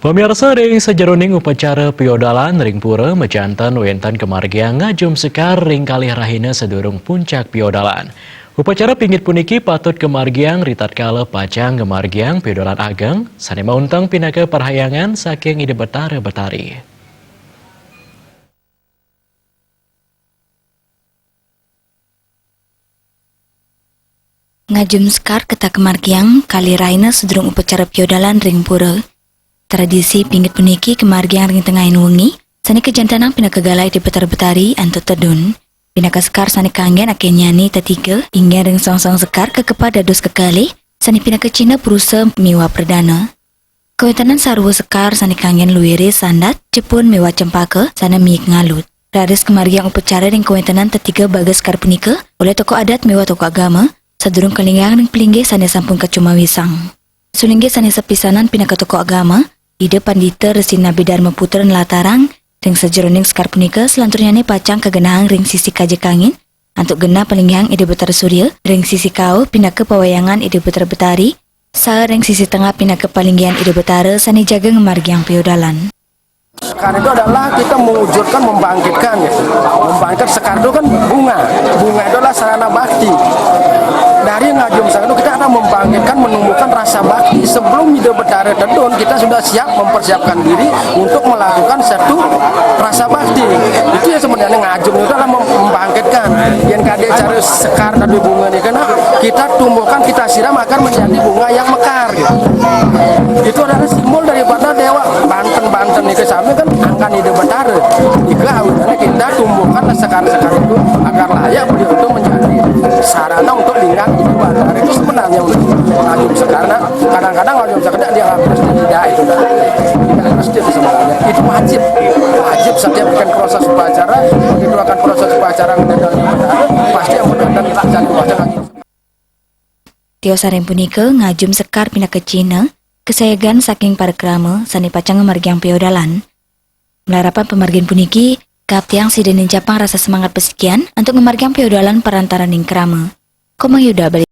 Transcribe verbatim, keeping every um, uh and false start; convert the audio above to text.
Pamiarsa, ring sajeroning upacara piodalan ring pura, majanten wenten kamargiang ngajum sekar ring kalih rahina sadurung puncak piodalan. Upacara pinggit puniki patut kamargiang ritatkala pacang ngamargiang piodalan ageng, sane maunteng pinaka parhyangan saking Ida Batara Batari. Ngajum sekar ketah kamargiang kalih rahina sadurung upacara piodalan ring pura. Tradisi pinggit puniki kamargiang ring tengahing wengi, sane kajantenang pinaka galah Ida Batara Batari antuk tedun. Pinaka sekar sane kanggen akenyane tetiga, inggih ring songsong sekar kakepah dados kekalih, sane pinaka cihna purusa miwah pradana. Kawentenan sarwa sekar sane kanggen luire sandat, jepun miwah cempaka sane miik ngalut. Raris kamargiang upacara ring kawentenan tetiga bagas sekar punika olih tokoh adat miwah tokoh agama, sadurung kalinggang ring palinggih sane sampun kacumawisang. Salinggih sane sapisanan pinaka tokoh agama, Ida Pandita Resi Nabi Darma Putra nlatarang, ring sajeroning sekar punika salanturnyane pacang kagenahang ring sisi kaja kangin, antuk genah palinggihan Ida Batara Surya, ring sisi kauh pinaka pawayangan Ida Batara Batari, saha ring sisi tengah pinaka palinggihan Ida Batara sane jaga ngamargiang piodalan. Sekar itu adalah kita mewujudkan, membangkitkan, gitu. Membangkitkan sekar itu kan bunga. Bunga itu adalah sarana bakti. Dari ngajum sekar itu kita akan membangkitkan, menumbuhkan rasa bakti. Sebelum Ida Batara tedun, kita sudah siap mempersiapkan diri untuk melakukan satu rasa bakti. Itu yang sebenarnya ngajum itu adalah mem-, membangkitkan. Yang kade cara sekar tadi bunga nih, karena kita tumbuhkan, kita siram agar menjadi bunga yang mekar, gitu. Itu adalah simbol daripada dewa. Banten-banten nika sami kan angkan Ida Batara. Nika awinane kita tumbuhkan sekar-sekar itu agar layak beliau itu menjadi sarana untuk linggang Ida Batara. Itu sebenarnya untuk ngajum sekar. Nah, kadang-kadang ngajum sekar dia nggak mesti tidak itu dah. Tidak mesti itu sebenarnya. Itu wajib. Wajib setiap bikin proses upacara, begitu akan proses upacara mendadak Ida Batara, pasti yang benar-benar kita cari wajah lagi. Tiosan ring punika ngajum sekar pinaka cihna kasayagan saking parikrama sane pacang ngamargiang piodalan. Malarapan pamargin puniki, kaaptiang sida nincapang rasa semangat pasikian antuk ngamargiang piodalan parantaraning krama. Komang Yuda balik.